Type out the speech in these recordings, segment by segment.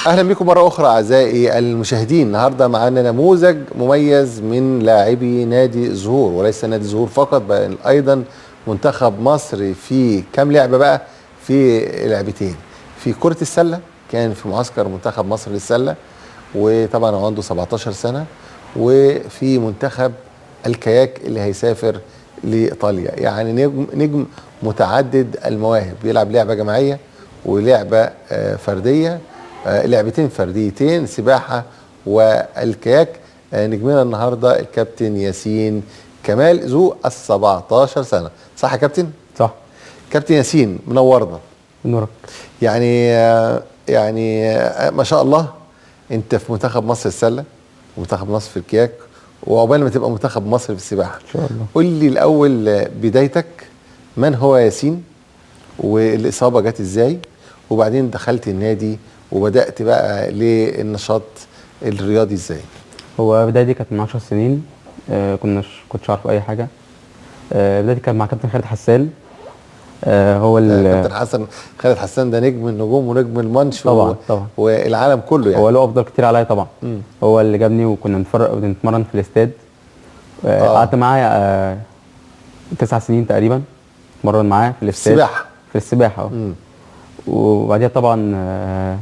اهلا بكم مرة اخرى اعزائي المشاهدين. النهارده معانا نموذج مميز من لاعبي نادي زهور، وليس نادي زهور فقط بل ايضا منتخب مصر في كام لعبه بقى، في لعبتين، في كره السلة كان في معسكر منتخب مصر للسله وطبعا هو عنده 17 سنة، وفي منتخب الكاياك اللي هيسافر لايطاليا. يعني نجم متعدد المواهب، بيلعب لعبه جماعية ولعبه فردية، لعبتين فرديتين، سباحة والكاياك. نجمنا النهارده الكابتن ياسين كمال ذو ال 17 سنة، صح يا كابتن؟ صح. كابتن ياسين منورنا. نورك. يعني يعني ما شاء الله انت في منتخب مصر السلة ومنتخب مصر في الكاياك، وعقبال ما تبقى منتخب مصر في السباحة ان شاء الله. قول لي الاول بدايتك، من هو ياسين والاصابه جت ازاي، وبعدين دخلت النادي وبدات بقى للنشاط الرياضي ازاي؟ هو بدايتي كانت من 10 سنين، كنتش عارف اي حاجة. بدايتي كانت مع كابتن خالد حسان. هو كابتن حسن خالد حسان ده نجم النجوم ونجم المانش طبعا طبعا، والعالم كله يعني. هو له افضل كتير عليا طبعا. هو اللي جابني، وكنا بنتمرن في الاستاد. قعدت معاه 9 سنين تقريبا، اتمرن معاه في الاستاد. السباحة. في السباحة. وبعديها طبعا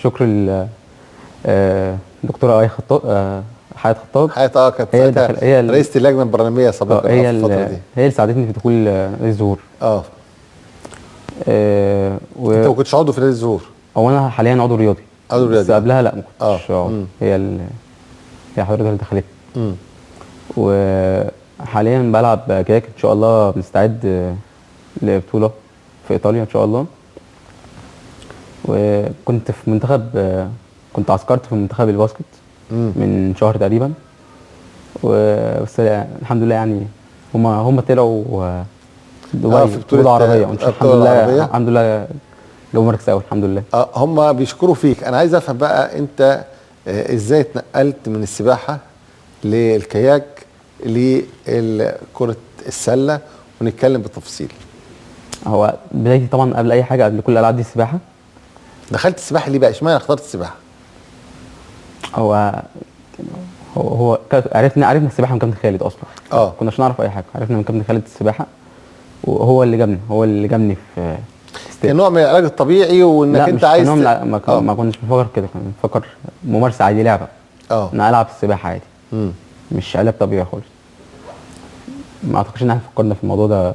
شكر الدكتورة اي خطاب، حياة خطاب. حياة كانت هي رئيسه اللجنة البرلمانية سابقا في الفترة دي. هي اللي ساعدتني في دخول نادي الزهور. انت ما كنتش عضو في نادي الزهور؟ هو انا حاليا عضو رياضي. عضو رياضي، بس قبلها لا ما كنتش. هي هي حضرتك اللي دخلتني. وحاليا بلعب كاياك، ان شاء الله بنستعد لبطولة في ايطاليا ان شاء الله. وكنت في منتخب، كنت عسكرت في منتخب ال basket من شهر تقريبا، بس الحمد لله يعني هم طلعوا دبي في بطولة عربية. الحمد لله، الحمد لله جابوا مركز اول الحمد لله. هم بيشكروا فيك. انا عايز افهم بقى انت ازاي اتنقلت من السباحة للكاياك لكرة السلة، ونتكلم بالتفصيل. هو بدايتي طبعا قبل اي حاجة، قبل كل الالعاب دي السباحة. دخلت السباحة ليه بقى؟ اشمعنى اخترت السباحة؟ هو هو عرفنا السباحة من كابتن خالد اصلا. كناش نعرف اي حاجة، عرفنا من كابتن خالد السباحة، وهو اللي جابني، هو اللي جابني في كان نوع من العلاج الطبيعي، وانك انت عايز. لا ما كناش بنفكر كده، كنا بنفكر ممارسة عادي، لعبه. انا العب السباحة عادي، مش علاج طبيعي خالص. ما اعتقدش ان احنا فكرنا في الموضوع ده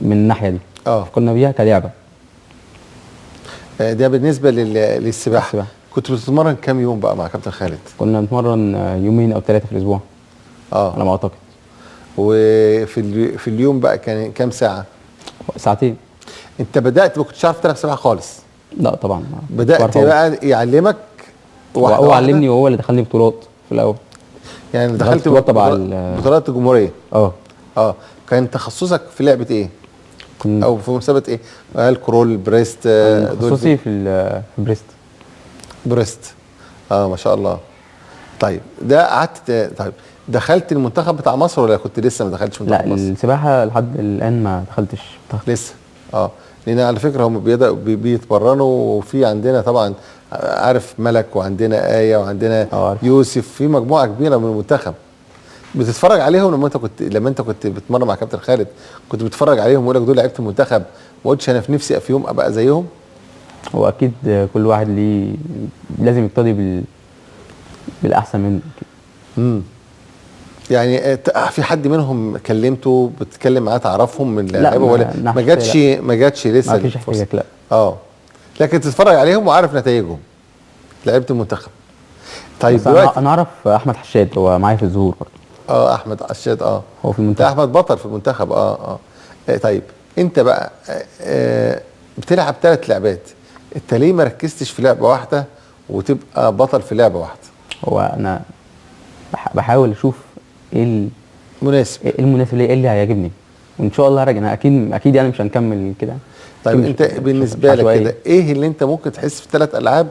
من الناحية دي. فكرنا بيها كلعبة. ده بالنسبة للسباحه. كنت بتتمرن كام يوم بقى مع كابتن خالد؟ كنا بنتمرن 2 أو 3 في الاسبوع. على ما اعتقد. وفي في اليوم بقى كان كام ساعة؟ 2 ساعات. انت بدات ما كنتش عارف تلعب سباحة خالص؟ لا طبعا. بدات بقى يعلمك واحدة؟ هو علمني، وهو اللي دخلني بطولات في الاول. يعني دخلت بطولات الجمهورية؟ كان تخصصك في لعبه ايه؟ او في مسابقة ايه؟ ال crawl، breast؟ تخصصي في breast. breast. ما شاء الله. طيب ده قعدت. طيب دخلت المنتخب بتاع مصر ولا كنت لسه ما دخلتش منتخب مصر؟ لا السباحة لحد الان ما دخلتش لسه. لان على فكرة هم بيتمرنوا، وفي عندنا طبعا عارف ملك، وعندنا ايه، وعندنا يوسف، في مجموعة كبيرة من المنتخب. بتتفرج عليهم لما انت كنت بتتمرن مع كابتن خالد، كنت بتتفرج عليهم ويقول لك دول لعيبة المنتخب، ما قلتش انا في نفسي في يوم ابقى زيهم؟ هو اكيد كل واحد ليه لازم يقتدي بالاحسن منه. يعني في حد منهم كلمته، بتتكلم معاه، تعرفهم من اللعيبة ولا ما جاتش لسه؟ ما فيش احتكاك لا. لكن تتفرج عليهم وعارف نتائجهم لعيبة المنتخب. طيب دلوقتي انا اعرف احمد حشاد، هو معايا في الزهور برضه. احمد حشاد، هو في المنتخب. احمد بطل في المنتخب. طيب انت بقى بتلعب 3 لعبات، انت ليه ما ركزتش في لعبه واحدة وتبقى بطل في لعبه واحدة؟ هو انا بحاول اشوف ايه المناسب، ايه المناسب ليا، ايه اللي هيعجبني، وان شاء الله هرجع. انا اكيد يعني مش هنكمل كده. طيب انت بالنسبة لك كده ايه اللي انت ممكن تحس في 3 العاب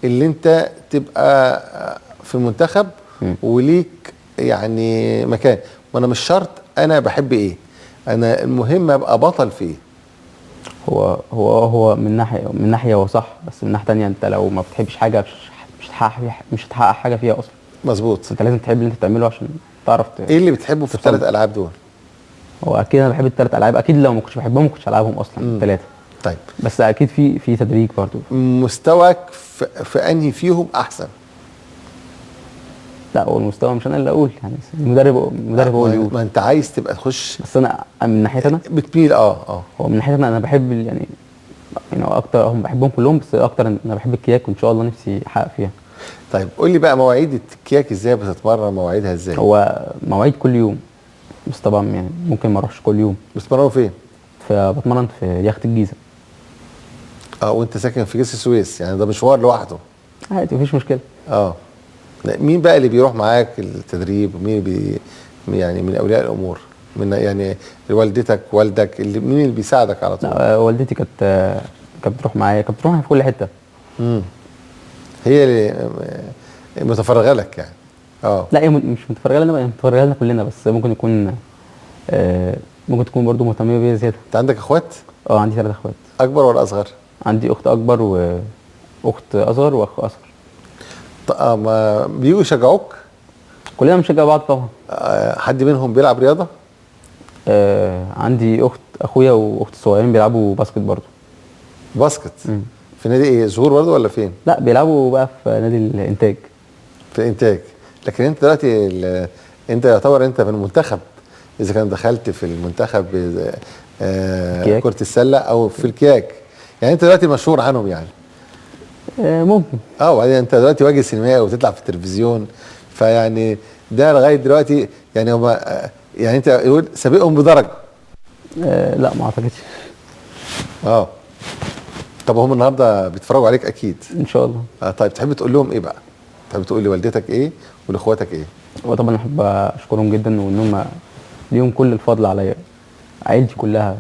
اللي انت تبقى في المنتخب وليك يعني مكان؟ وانا مش شرط انا بحب ايه، انا المهم ابقى بطل فيه. هو من ناحية هو صح، بس من ناحية ثانية انت لو ما بتحبش حاجة مش هتحقق حاجة فيها اصلا. مظبوط. انت لازم تحب اللي انت تعمله عشان تعرف ايه اللي بتحبه في الثلاث العاب دول؟ هو اكيد انا بحب الثلاث العاب، اكيد لو ما كنتش بحبهم ما كنتش هلعبهم اصلا الثلاثة. طيب بس اكيد في تدريج برضو. مستواك في انهي فيهم احسن؟ لا هو المستوى مش انا اللي اقول، يعني المدرب هو اللي يقول. ما انت عايز تبقى تخش. بس انا من ناحيتي انا بتميل هو من ناحيتي انا بحب يعني اكتر، هم بحبهم كلهم، بس اكتر انا بحب الكياك وان شاء الله نفسي احقق فيها. طيب قول لي بقى مواعيد الكياك ازاي بتتمرن، مواعيدها ازاي؟ هو مواعيد كل يوم، بس طبعا يعني ممكن ما اروحش كل يوم. بتتمرنوا فين؟ فبتمرن في يخت الجيزة. وانت ساكن في جسر السويس، يعني ده مشوار لوحده. عادي مفيش مشكلة. مين بقى اللي بيروح معاك التدريب؟ ومين يعني من اولياء الامور؟ من يعني والدتك، والدك، اللي مين اللي بيساعدك على طول؟ لا والدتي كانت بتروح معايا، كانت بتروح في كل حتة. هي اللي متفرغه لك يعني؟ لا هي مش متفرغه لنا، هي متفرغه لنا كلنا، بس ممكن يكون ممكن تكون برضو مهتميه بيا زيادة. انت عندك اخوات؟ عندي 3 اخوات. اكبر ولا اصغر؟ عندي اخت اكبر واخت اصغر واخ اصغر. طب ما بييجوا يشجعوك؟ كلنا بنشجع بعض طبعا. حد منهم بيلعب رياضة؟ عندي اخت، اخويا واخت الصغيرين بيلعبوا basket برضو. basket؟ في نادي ايه؟ زهور برضو ولا فين؟ لا بيلعبوا بقى في نادي الانتاج. في الانتاج. لكن انت دلوقتي انت يعتبر انت في المنتخب، اذا كان دخلت في المنتخب كرة السلة او في الكياك، يعني انت دلوقتي مشهور عنهم يعني. ممكن. وبعدين انت دلوقتي وجه سينمائي وتطلع في التلفزيون، فيعني ده لغاية دلوقتي يعني هما يعني انت يقول سابقهم بدرجة. لا ما اعتقدش. طب هم النهارده بيتفرجوا عليك اكيد. ان شاء الله. طيب تحب تقول لهم ايه بقى؟ تحب تقول لوالدتك ايه ولاخواتك ايه؟ وطبعا احب اشكرهم جدا، وان هم ليهم كل الفضل عليا، عيلتي كلها،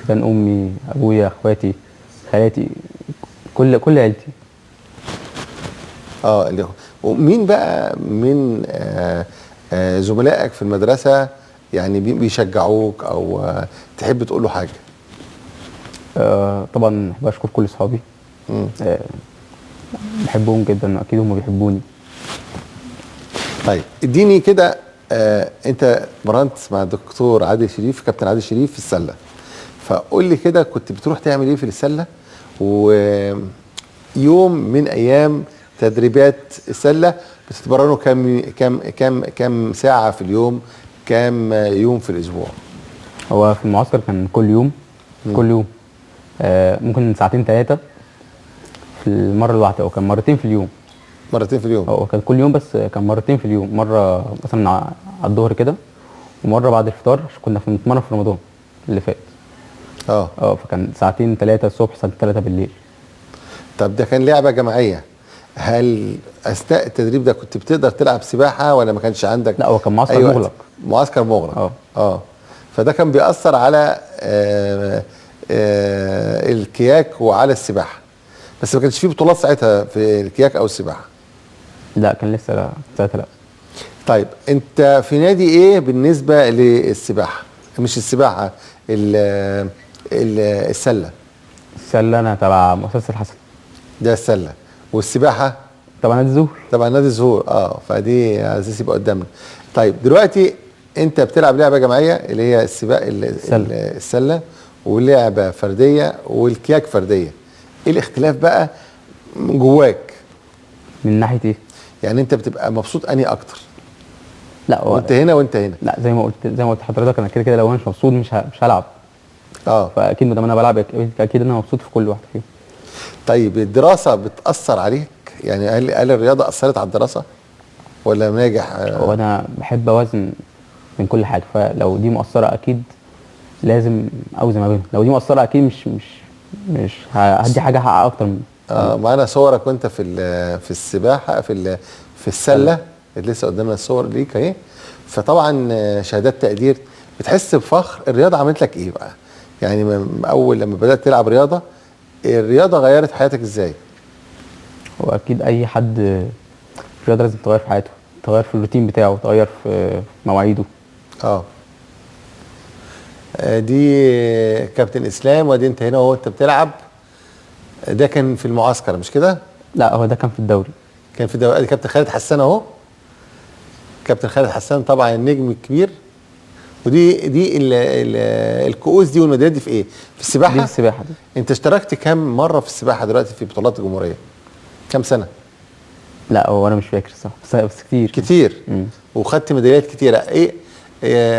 كان امي، ابويا، اخواتي، خالاتي، كل عيلتي. ومين بقى من زملائك في المدرسة يعني بيشجعوك او تحب تقول له حاجة؟ طبعا بحب اشكر كل اصحابي. بحبهم جدا، اكيد هم بيحبوني. طيب اديني كده، انت مرنت مع الدكتور عادل شريف، كابتن عادل شريف في السلة، فقول لي كده كنت بتروح تعمل ايه في السلة، ويوم من ايام تدريبات السلة بتتمرنوا كام كام كام كام ساعة في اليوم، كام يوم في الاسبوع؟ هو في المعسكر كان كل يوم. كل يوم ممكن ساعتين 3 في المرة الواحدة، او كان مرتين في اليوم. مرتين في اليوم؟ هو كان كل يوم، بس كان مرتين في اليوم، مرة مثلا على الظهر كده، ومرة بعد الفطار، عشان كنا بنتمرن في رمضان اللي فات. فكان ساعتين 3 الصبح، ساعتين 3 بالليل. طب ده كان لعبه جماعية، هل اثناء التدريب ده كنت بتقدر تلعب سباحة ولا ما كانش عندك؟ لا هو كان معسكر مغلق. معسكر مغلق. فده كان بيأثر على الكياك وعلى السباحة، بس ما كانش فيه بطولات ساعتها في الكياك او السباحة. لا كان لسه، لا ساعتها لا. طيب انت في نادي ايه بالنسبة للسباحه؟ مش السباحة، السلة. السلة انا تبع مؤسسة الحسن. ده السلة. والسباحه تبع نادي الزهور. تبع نادي الزهور. فدي على اساس يبقى قدامنا. طيب دلوقتي انت بتلعب لعبه جماعية اللي هي السباق، السلة، ولعبه فردية، والكياك فردية. ايه الاختلاف بقى جواك؟ من ناحية ايه؟ يعني انت بتبقى مبسوط انهي اكتر؟ لا وانت هنا وانت هنا. لا زي ما قلت لحضرتك، انا كده كده لو انا مش مبسوط مش هلعب. فاكيد ما دام انا بلعب اكيد انا مبسوط في كل واحدة فيهم. طيب الدراسة بتاثر عليك؟ يعني هل الرياضة اثرت على الدراسة ولا ناجح؟ هو انا بحب اوازن بين كل حاجة، فلو دي مؤثرة اكيد لازم اوزن ما بينهم، لو دي مؤثرة اكيد مش هدي حاجة حقها اكتر من. معانا صورك وانت في السباحة، في السلة، لسه قدامنا الصور ليك اهي. فطبعا شهادات تقدير، بتحس بفخر. الرياضة عملت لك ايه بقى؟ يعني اول لما بدات تلعب رياضة، الرياضة غيرت حياتك ازاي؟ واكيد اي حد الرياضة لازم تغير في حياته، تغير في الروتين بتاعه، تغير في مواعيده. دي كابتن اسلام، وادي انت هنا وهو انت بتلعب. ده كان في المعسكر مش كده؟ لا هو ده كان في الدوري. كان في الدوري. ادي كابتن خالد حسان اهو، كابتن خالد حسان طبعا النجم الكبير. ودي دي ال ال الكؤوس دي والميداليات دي في ايه؟ في السباحة؟ دي في السباحة دي. انت اشتركت كام مرة في السباحة دلوقتي في بطولات الجمهورية؟ كام سنة؟ لا هو انا مش فاكر صح، بس كتير كتير. وخدت ميداليات كتيرة. ايه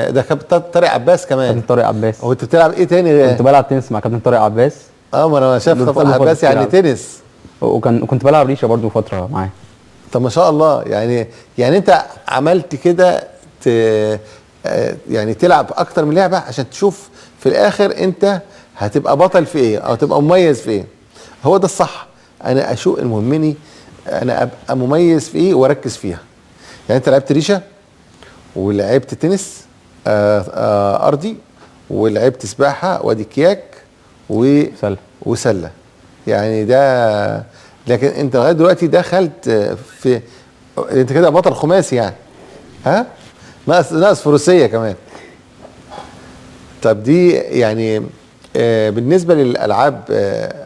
ده كابتن طارق عباس كمان. كابتن طارق عباس. هو انت بتلعب ايه تاني؟ كنت بلعب تنس مع كابتن طارق عباس. ما انا شايف طارق عباس يعني تنس. وكنت بلعب ريشه برضو فترة معاه. طب ما شاء الله، يعني انت عملت كده يعني تلعب اكتر من لعبه عشان تشوف في الاخر انت هتبقى بطل في ايه او تبقى مميز في ايه. هو ده الصح. انا اشوف المهمني انا ابقى مميز في ايه واركز فيها. يعني انت لعبت ريشه ولعبت تنس ارضي، ولعبت سباحة وادي كياك وسله. يعني ده، لكن انت لغاية دلوقتي دخلت في، انت كده بطل خماسي يعني. ها؟ ناقص فروسيه كمان. طب دي يعني بالنسبة للالعاب،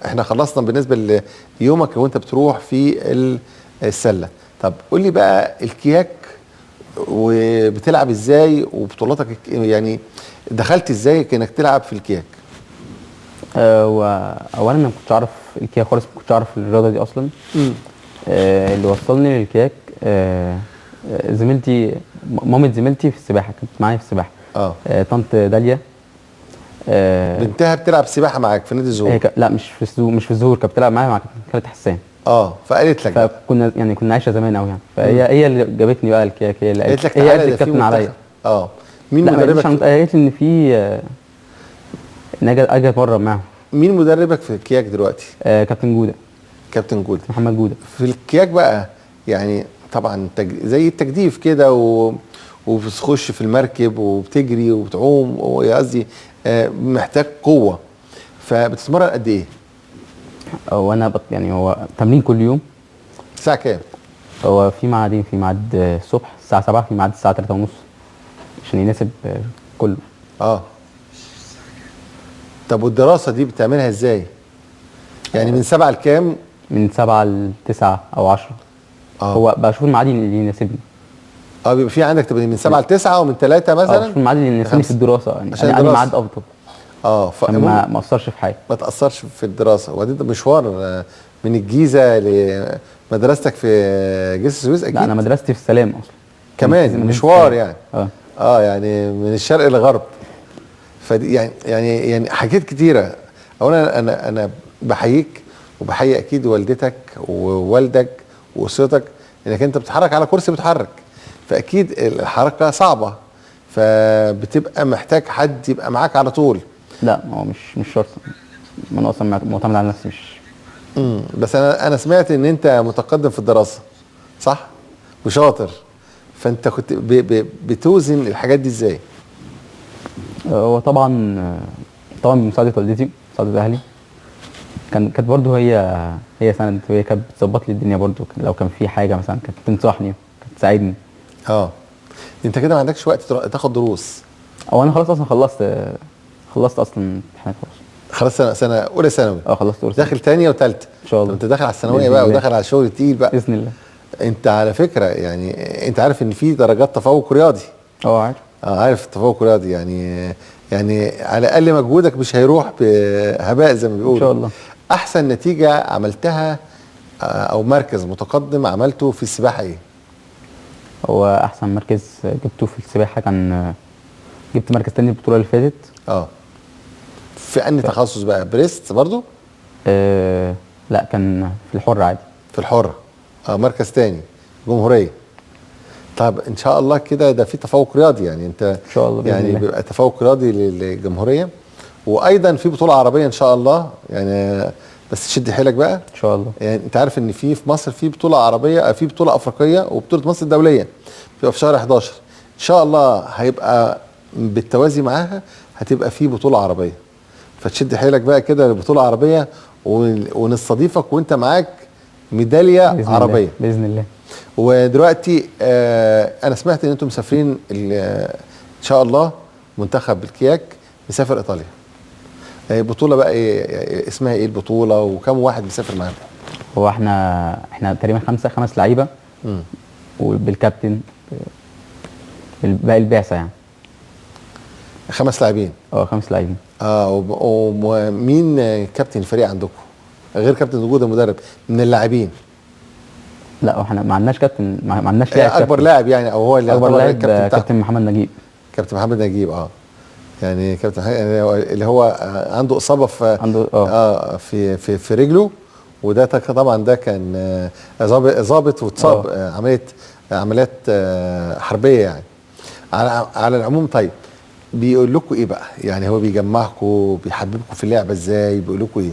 احنا خلصنا بالنسبة ليومك وانت بتروح في السلة. طب قول لي بقى الكياك وبتلعب ازاي، وبطولاتك يعني دخلت ازاي انك تلعب في الكياك؟ اولا انا ما كنتش اعرف الكياك خالص، ما كنتش اعرف الرياضة دي اصلا. اللي وصلني للكياك زميلتي، مامة زميلتي في السباحة، كانت معايا في السباحة. طنط داليا. بنتها بتلعب سباحة معاك في نادي الزهور؟ لا مش في الزهور، مش في الزهور، كانت بتلعب معايا مع كابتن خالد حسان. فقالت لك. فكنا يعني كنا عايشه زمان قوي يعني، فهي هي اللي جابتني بقى الكياك، هي اللي قالت لك هي قالت الكابتن عليا. مين مدربك؟ قالت لي ان في ان اجي اتمرن معاهم. مين مدربك في الكياك دلوقتي؟ كابتن جوده. كابتن جوده، محمد جوده. في الكياك بقى يعني طبعا زي التجديف كده، وبتخش في المركب وبتجري وبتعوم، قصدي محتاج قوة. فبتتمرن قد ايه؟ هو انا يعني هو تمرين كل يوم. الساعة كام؟ هو في ميعادين، في ميعاد الصبح الساعة 7، في ميعاد الساعة 3:30 عشان يناسب كله. طب والدراسة دي بتعملها ازاي؟ يعني من 7 لكام؟ من 7 ل 9 او 10. هو بشوف الميعاد اللي يناسبني. بيبقى في عندك تبقى من 7 ل 9 ومن 3 مثلا؟ بشوف الميعاد اللي يناسبني في الدراسة، يعني عشان يعني ميعاد افضل. ما اثرش في حاجة. ما تاثرش في الدراسة. وبعدين ده مشوار من الجيزة لمدرستك في جسر السويس اكيد. لا انا مدرستي في السلام اصلا. كمان مشوار يعني. يعني من الشرق للغرب. فدي يعني حاجات كتيرة. اولا انا بحييك وبحيي اكيد والدتك ووالدك واسرتك، انك انت بتتحرك على كرسي متحرك، فاكيد الحركة صعبة، فبتبقى محتاج حد يبقى معاك على طول. لا ما هو مش شرط، انا اصلا معتمد على نفسي. مش بس انا سمعت ان انت متقدم في الدراسة صح؟ وشاطر، فانت كنت بتوزن الحاجات دي ازاي؟ هو طبعا بمساعدة والدتي، مساعدة اهلي. كانت برضه هي سند، وهي كانت بتظبط لي الدنيا برضه، لو كان في حاجة مثلا كانت تنصحني، كانت تساعدني. انت كده ما عندكش وقت تاخد دروس؟ او انا خلاص اصلا خلصت اصلا امتحانات خلاص. خلصت سنة اولى ثانوي. خلصت اولى ثانوي، داخل ثانية وثالثه ان شاء الله. انت داخل على الثانوية بقى، وداخل على الشغل التقيل بقى باذن الله. انت على فكرة يعني انت عارف ان في درجات تفوق رياضي؟ عارف. عارف التفوق الرياضي، يعني على الاقل مجهودك مش هيروح بهباء زي ما بيقولوا ان شاء الله. احسن نتيجة عملتها او مركز متقدم عملته في السباحة ايه؟ هو احسن مركز جبته في السباحة كان جبت مركز تاني البطولة اللي فاتت. في انهي تخصص بقى؟ breast برضو؟ لا كان في الحر عادي. في الحر. مركز تاني جمهورية. طب ان شاء الله كده ده في تفوق رياضي يعني، انت ان شاء الله يعني الله. بيبقى تفوق رياضي للجمهورية، وايضا في بطوله عربية ان شاء الله يعني، بس تشد حيلك بقى ان شاء الله. يعني انت عارف ان في مصر في بطوله عربية، في بطوله افريقية وبطولة مصر الدولية بتبقى في شهر 11 ان شاء الله، هيبقى بالتوازي معاها هتبقى في بطوله عربية، فتشد حيلك بقى كده لبطولة عربية ونستضيفك وانت معاك ميدالية بإذن عربية الله. باذن الله. ودلوقتي انا سمعت ان انتم مسافرين ان شاء الله منتخب الكياك مسافر ايطاليا. بطوله بقى إيه اسمها، ايه البطولة وكم واحد مسافر معاكم؟ هو احنا تقريبا خمس لعيبة وبالكابتن باقي البعثة يعني. 5 لاعبين. 5 لاعبين. ومين كابتن الفريق عندكم غير كابتن وجود المدرب من اللاعبين؟ لا احنا ما عندناش كابتن، ما عندناش لاعب اكبر لاعب يعني، او هو اللي اكبر لاعب كابتن محمد نجيب. كابتن محمد نجيب. يعني كابتن اللي هو عنده اصابه في عنده في في في رجله، وده طبعا ده كان ظابط واتصاب عمليات حربيه يعني. على العموم طيب بيقول لكم ايه بقى؟ يعني هو بيجمعكم، بيحببكم في اللعبة ازاي؟ بيقول لكم ايه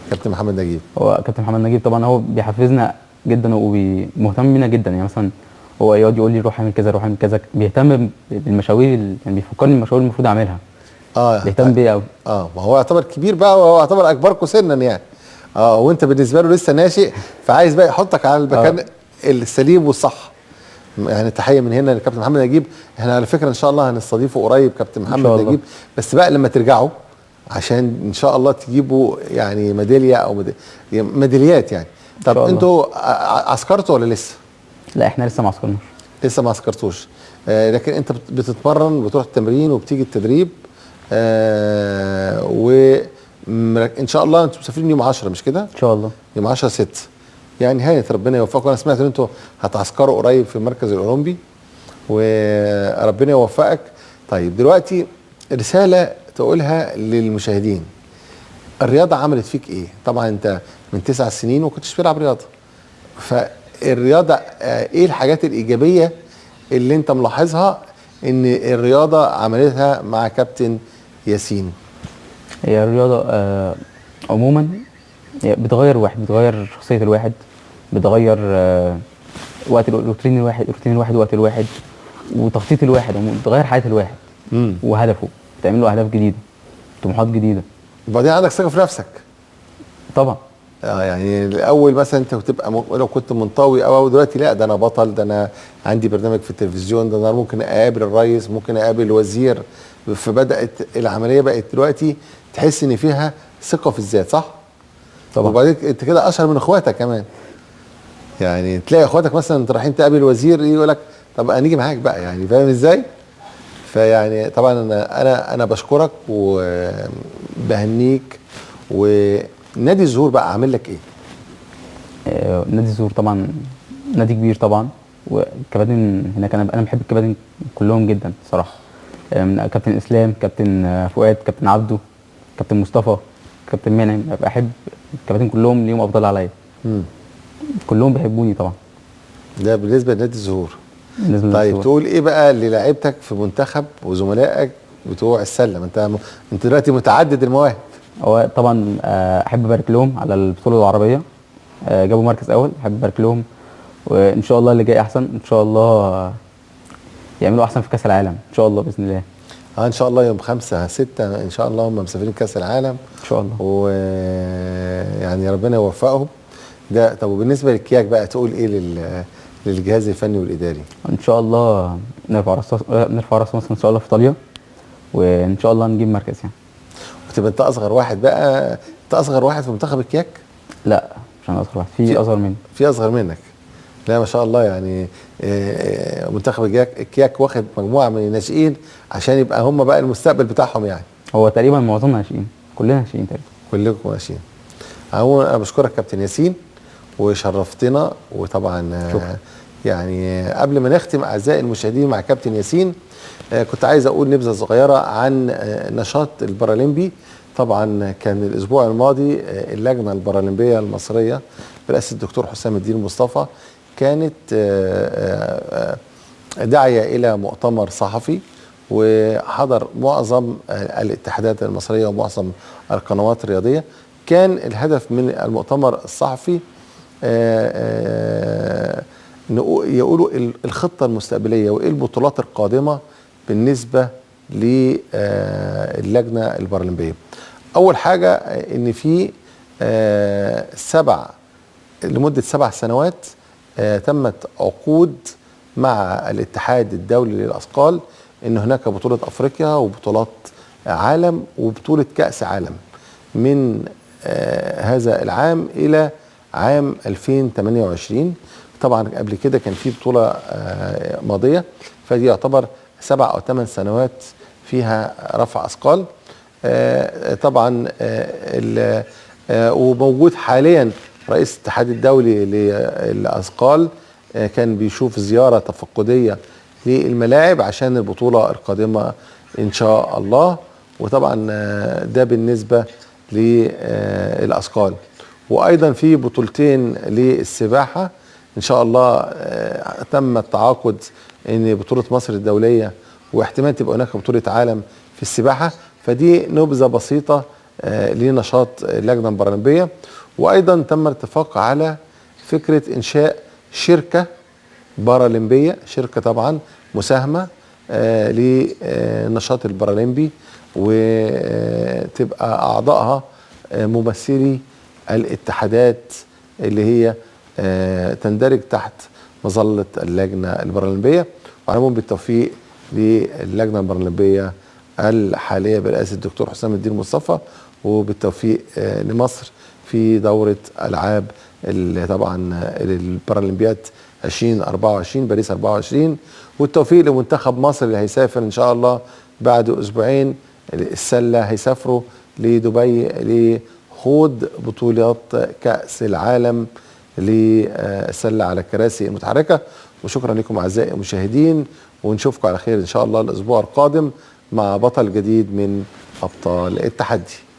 كابتن محمد نجيب؟ هو كابتن محمد نجيب طبعا هو بيحفزنا جدا ومهتم بينا جدا، يعني مثلا هو يقعد يقول لي روح اعمل كذا روح اعمل كذا، بيهتم بالمشاوير، يعني بيفكرني بالمشاوير المفروض اعملها. بيهتم بيا قوي. ما هو يعتبر كبير بقى، وهو يعتبر اكبركم سنا يعني. وانت بالنسبة له لسه ناشئ، فعايز بقى يحطك على المكان السليم والصح. يعني تحية من هنا لكابتن محمد نجيب. احنا على فكرة ان شاء الله هنستضيفه قريب كابتن محمد نجيب، بس بقى لما ترجعوا عشان ان شاء الله تجيبوا يعني ميدالية او ميداليات يعني. طب انتوا عسكرتوا ولا لسه؟ لا احنا لسه ما عسكرناش. لسه ما عسكرتوش. لكن انت بتتمرن، بتروح التمرين وبتيجي التدريب، وان شاء الله انتوا مسافرين يوم 10 مش كده؟ ان شاء الله يوم 10/6 يعني. هانت، ربنا يوفقكم. انا سمعت ان انتوا هتعسكروا قريب في المركز الاولمبي، وربنا يوفقك. طيب دلوقتي رسالة تقولها للمشاهدين، الرياضة عملت فيك ايه؟ طبعا انت من 9 سنين وما كنتش بتلعب رياضة، فالرياضه ايه الحاجات الايجابية اللي انت ملاحظها ان الرياضة عملتها مع كابتن ياسين؟ هي الرياضة عموما بتغير الواحد، بتغير شخصية الواحد، بتغير وقت الروتين الواحد، روتين الواحد، وقت الواحد، وتخطيط الواحد، بتغير حياة الواحد وهدفه، بتعمل له اهداف جديدة، طموحات جديدة. وبعدين عندك ثقة في نفسك طبعا. يعني الاول مثلا انت بتبقى لو كنت منطوي او دلوقتي لا، ده انا بطل، ده انا عندي برنامج في التلفزيون، ده انا ممكن اقابل الرئيس، ممكن اقابل الوزير. فبدات العملية بقت دلوقتي تحس ان فيها ثقة في الذات، صح؟ طبعا. وبعدين انت كده اشهر من اخواتك كمان، يعني تلاقي اخواتك مثلا انت رايحين تقابل الوزير يقول لك طب هنيجي معاك بقى، يعني فاهم ازاي؟ فيعني طبعا انا بشكرك وبهنيك. ونادي الزهور بقى عامل لك ايه؟ نادي الزهور طبعا نادي كبير طبعا، والكباتن هناك انا بحب الكباتن كلهم جدا صراحة، من كابتن اسلام، كابتن فؤاد، كابتن عبده، كابتن مصطفى، كابتن منعم. بحب الكباتن كلهم، ليهم افضل عليا. كلهم بيحبوني طبعا. ده بالنسبة لنادي الزهور. طيب تقول ايه بقى للاعيبتك في منتخب وزملائك بتوع السلة؟ ما انت دلوقتي متعدد المواهب. هو طبعا احب ابارك لهم على البطولة العربية، جابوا مركز اول، احب ابارك لهم، وان شاء الله اللي جاي احسن، ان شاء الله يعملوا احسن في كاس العالم ان شاء الله باذن الله. ان شاء الله يوم 5/6 ان شاء الله هم مسافرين كاس العالم ان شاء الله، ويعني ربنا يوفقهم. ده طب وبالنسبة للكياك بقى تقول ايه للجهاز الفني والاداري؟ ان شاء الله نرفع راس مصر ان شاء الله في ايطاليا، وان شاء الله نجيب مركز يعني. وتبقى انت اصغر واحد بقى، انت اصغر واحد في منتخب الكياك؟ لا مش انا اصغر واحد، في اصغر مني. في اصغر منك؟ لا ما شاء الله، يعني منتخب الكياك واخد مجموعة من الناشئين عشان يبقى هم بقى المستقبل بتاعهم يعني. هو تقريبا معظمنا ناشئين، كلنا ناشئين تقريبا. كلكم ناشئين. عموما انا بشكرك كابتن ياسين وشرفتنا، وطبعا شكرا. يعني قبل ما نختم اعزائي المشاهدين مع كابتن ياسين، كنت عايز اقول نبذه صغيرة عن نشاط البارالمبي. طبعا كان الاسبوع الماضي اللجنة البارالمبيه المصرية برئاسة الدكتور حسام الدين مصطفى كانت داعيه الى مؤتمر صحفي، وحضر معظم الاتحادات المصرية ومعظم القنوات الرياضية. كان الهدف من المؤتمر الصحفي يقولوا الخطة المستقبلية وايه البطولات القادمة بالنسبة للجنة البارالمبيه. اول حاجة ان في لمدة 7 سنوات تمت عقود مع الاتحاد الدولي للاثقال ان هناك بطوله افريقيا وبطولات عالم وبطولة كأس عالم من هذا العام إلى عام 2028. طبعا قبل كده كان في بطولة ماضية، فدي يعتبر 7 أو 8 سنوات فيها رفع أثقال. طبعا وموجود حاليا رئيس الاتحاد الدولي للأثقال، كان بيشوف زيارة تفقدية للملاعب عشان البطولة القادمة إن شاء الله. وطبعا ده بالنسبة للأثقال. وأيضا في بطولتين للسباحة إن شاء الله، تم التعاقد إن بطولة مصر الدولية واحتمال تبقى هناك بطولة عالم في السباحة. فدي نبذة بسيطة لنشاط اللجنة البارالمبية. وأيضا تم الاتفاق على فكرة إنشاء شركة بارالمبية، شركة طبعا مساهمة للنشاط البارالمبي، وتبقى أعضائها ممثلي الاتحادات اللي هي تندرج تحت مظلة اللجنة البارالمبية. وعلى العموم بالتوفيق للجنة البارالمبية الحالية برئاسة الدكتور حسام الدين مصطفى، وبالتوفيق لمصر في دورة ألعاب طبعا البارالمبياد 2024 باريس 24، والتوفيق لمنتخب مصر اللي هيسافر إن شاء الله بعد أسبوعين السلة، هيسافروا لدبي لخوض بطولات كأس العالم للسلة على الكراسي المتحركة. وشكرا لكم أعزائي المشاهدين، ونشوفكم على خير إن شاء الله الأسبوع القادم مع بطل جديد من أبطال التحدي.